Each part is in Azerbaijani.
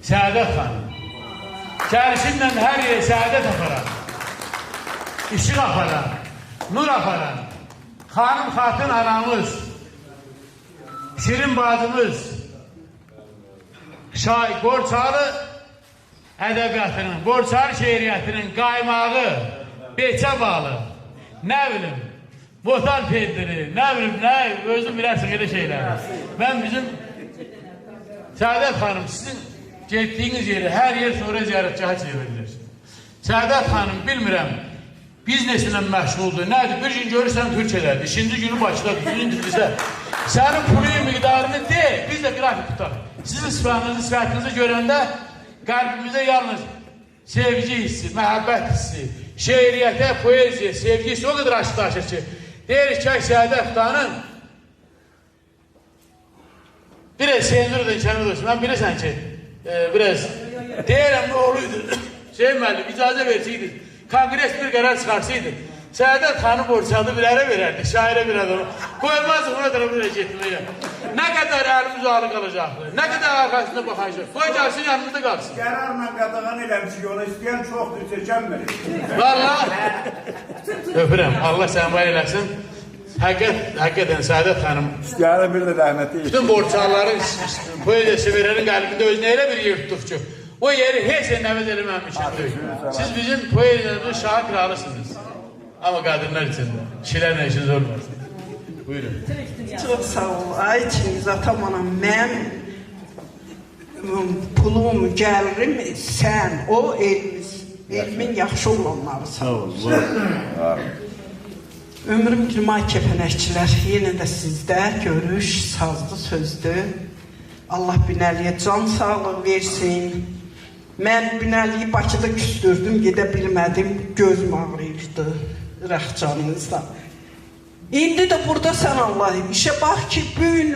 Səadət xanım. Gəlişinlə hər yerə səadət aparan, işıq aparan, nur aparan, xanım xatın anamız, şirin bacımız, Borçalı ədəbiyyatının, Borçalı şeiriyyətinin qaymağı, beçə balı, nə bilim, botan pendiri, nə bilim, nə, özün bilərsin elə şeyləri. Mən bizim Səadət xanım, sizin getdiyiniz yeri hər yer sonra ziyarətgaha çevrilir. Səadət xanım, bilmirəm, bizneslə məşğuldur, nədir? Bir gün görürsən Türkiyədədir, ikinci günü Bakıdadır, üçüncü Tiflisdə. Sənin pulun miqdarını de, biz də qrafik tutaq. Sizin sifətinizi, sifətinizi görəndə qəlbimizə yalnız sevgi hissi, məhəbbət hissi, şeiriyyətə, poeziya, sevgi hissi o qədər aşılaşır ki, deyirik ki, Səadət xanım, biraz senzura da kəlmə olsun. Mən bilirsən ki, biraz deyirəm nə oluydu. Hüseyin müəllim, icazə versəydiniz, konqres bir qərar çıxarsaydı, Səadət xanım Borçalı bir ərə verərdik, şairə bir adamı. Qoymazıq ona tərəfə də getməyə. Nə qədər əlimiz alı qalacaqdı, nə qədər arxasına baxacaq. Qoy gəlsin, yanımızda qalsın. Qərarla qadağan eləmişik, ona istəyən çoxdur, seçənmirik. Vallahi öpürəm, Allah səni var eləsin. Həqiqətən Səadət xanım İstəyənə bir də rəhmətli. Bütün borçalıların, poeziya severlərin qəlbində özünə elə bir yer tutub ki, o yeri heç nə əvəz eləməmişdir. Siz bizim poeziyamızın şahı kralısınız. Amma qadınlar üçün, kişilərlə işiniz olmaz. Buyurun. Çox sağ ol. Ay Çingiz atam anam, mənim pulum, gəlirim sən, o elmiz, elmin yaxşı olanları sağ ol. Ömrüm Girmay kəpənəkçilər, yenə də sizdə görüş, sazlı sözdür. Allah Binəliyə can sağlığı versin. Mən Binəliyi Bakıda küstürdüm, gedə bilmədim, gözüm ağrıyırdı Rəxcanınızda. İndi də burada sən Allahım, işə bax ki, bu gün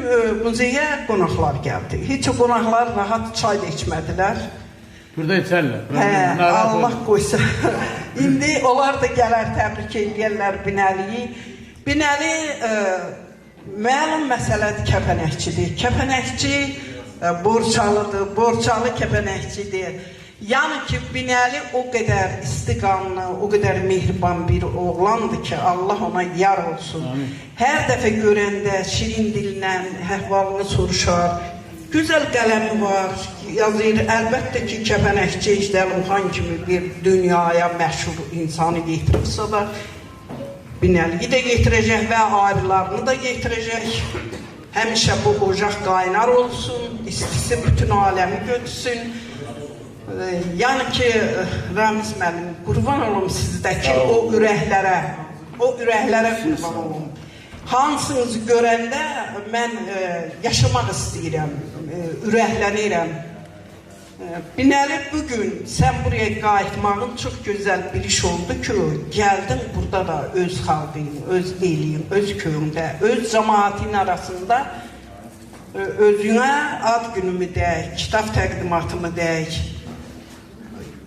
muzeyə qonaqlar gəldi. Heç o qonaqlar rahat çay da içmədilər. Burada içərlər. Hə, Allah qoysa. İndi onlar da gələr, təbrik eləyərlər Binəliyi. Binəli məlum məsələdir, kəpənəkçidir. Kəpənəkçi Borçalıdır, Borçalı kəpənəkçidir. Yəni ki, Binəli o qədər istiqanlı, o qədər mehriban bir oğlandır ki, Allah ona yar olsun. Amin. Hər dəfə görəndə şirin dillə əhvalını soruşar. Gözəl qələmi var, yazır. Əlbəttə ki, kəpənəkçi Zəlimxan kimi bir dünyaya məşhur insanı yetiribsə da, Binəliyi də yetirəcək və ayrılarını da yetirəcək. Həmişə bu ocaq qaynar olsun, istisi bütün aləmi götürsün. Yəni ki, Ramiz müəllim, qurban olum sizdəki o ürəklərə, o ürəklərə qurban olum. Hansınızı görəndə mən yaşamaq istəyirəm, ürəklənirəm. Binəli, bugün sən buraya qayıtmağın çox gözəl bir iş oldu ki, gəldin burada da öz xalqın, öz elin, öz köyündə, öz cəmaətin arasında özünə ad günümü deyək, kitab təqdimatımı deyək,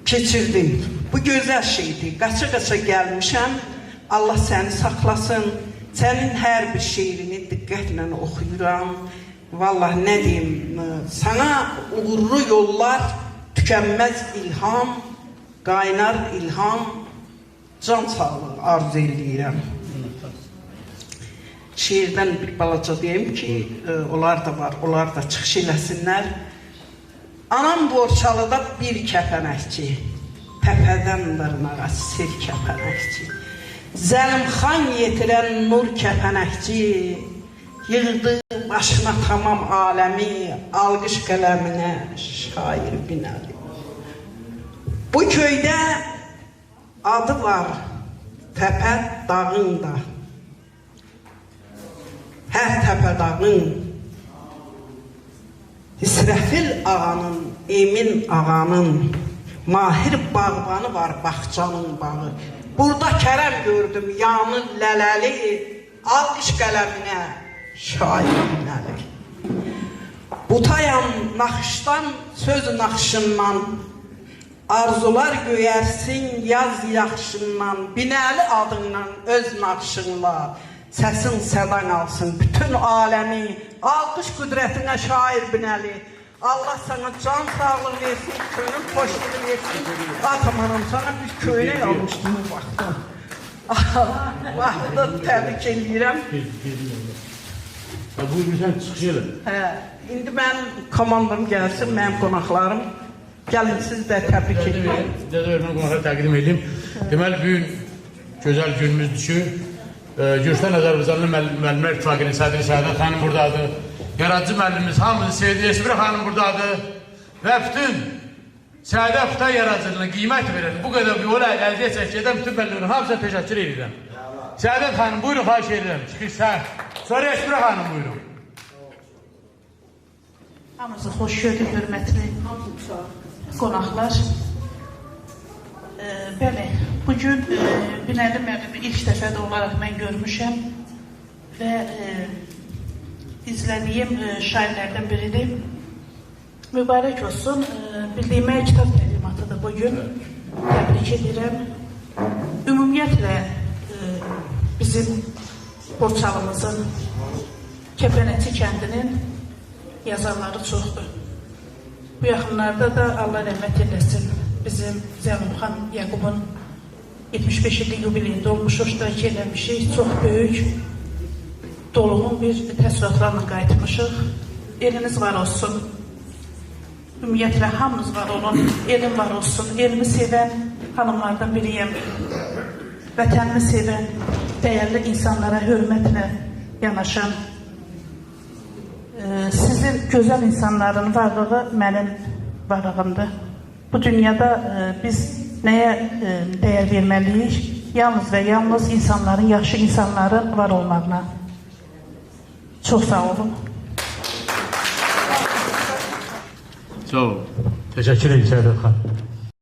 keçirdin. Bu gözəl şeydir. Qaça-qaça gəlmişəm. Allah səni saxlasın. Sənin hər bir şeirini diqqətlə oxuyuram. Vallahi nə deyim, sana uğurlu yollar, tükənməz ilham, qaynar ilham, can sağlığı arzu eləyirəm. Şeirdən bir balaca deyim ki, onlar da var, onlar da çıxış eləsinlər. Anam Borçalıda bir kəpənəkçi, təpədən dırnağa sir kəpənəkçi. Zəlimxan yetirən nur kəpənəkçi, yığdı başına tamam aləmi, alqış qələminə şair Binəli. Bu köydə adı var təpə dağın da, hər təpə dağın, İsrafil ağanın, Emin ağanın, mahir bağbanı var bağçanın bağı. Burada kərəm gördüm, yanı lələli, alqış qələminə şair Binəli. Butayam naxışdan, söz naxışından, arzular göyərsin yaz yaxşından, Binəli adından öz naxışınla, səsin sədan alsın bütün aləmi, alqış qüdrətinə şair Binəli. Allah sana can sağlığı versin, könül xoşluğu versin. Atam anam sana bir köynək almışdım bu vaxtda. Vaxtda təbrik eləyirəm. Buyurun, sən çıxış elə. Hə, indi mənim komandam gəlsin, mənim qonaqlarım. Gəlin, siz də təbrik edirəm. Sizə də mən qonaqları təqdim edeyim. Deməli, bu gün gözəl günümüz düşür. Gürcüstan Azərbaycanlı Müəllimlər İttifaqının sədri Səadət xanım buradadır. Yaradıcı müəllimimiz hamımızın sevdiyi Esmira xanım buradadır. Və bütün Səadət Xutay yaradıcılığına qiymət verən, bu qədər yol əziyyət çəkən bütün müəllimlərin hamısına təşəkkür edirəm. Səadət xanım, buyurun, xahiş edirəm. Çıxış sən. Sonra Esmira xanım, buyurun. Hamınızı xoş gördük, hörmətli qonaqlar. Bəli, bugün Binəli müəllimi ilk dəfə də olaraq mən görmüşəm və izlədiyim şairlərdən biridir. Mübarək olsun, bildiyimə kitab təqdimatıdır bugün. Təbrik edirəm. Ümumiyyətlə, bizim Borçalımızın, Kəpənəkçi kəndinin yazarları çoxdur. Bu yaxınlarda da Allah rəhmət eləsin, bizim Zəlimxan Yaqubun 75 illik yubileyində olmuşuq, iştirak eləmişik. Çox böyük, dolğun bir təəssüratlarla qayıtmışıq. Eliniz var olsun, ümumiyyətlə hamınız var olun, elim var olsun. Elimi sevən hanımlardan biriyəm. Vətənimi sevən, dəyərli insanlara hörmətlə yanaşan, sizin gözəl insanların varlığı mənim varlığımdır. Bu dünyada biz nəyə dəyər verməliyik? Yalnız və yalnız insanların, yaxşı insanların var olmağına. Çox sağ olun. Sağ olun. Təşəkkür edirəm Səadət xanım.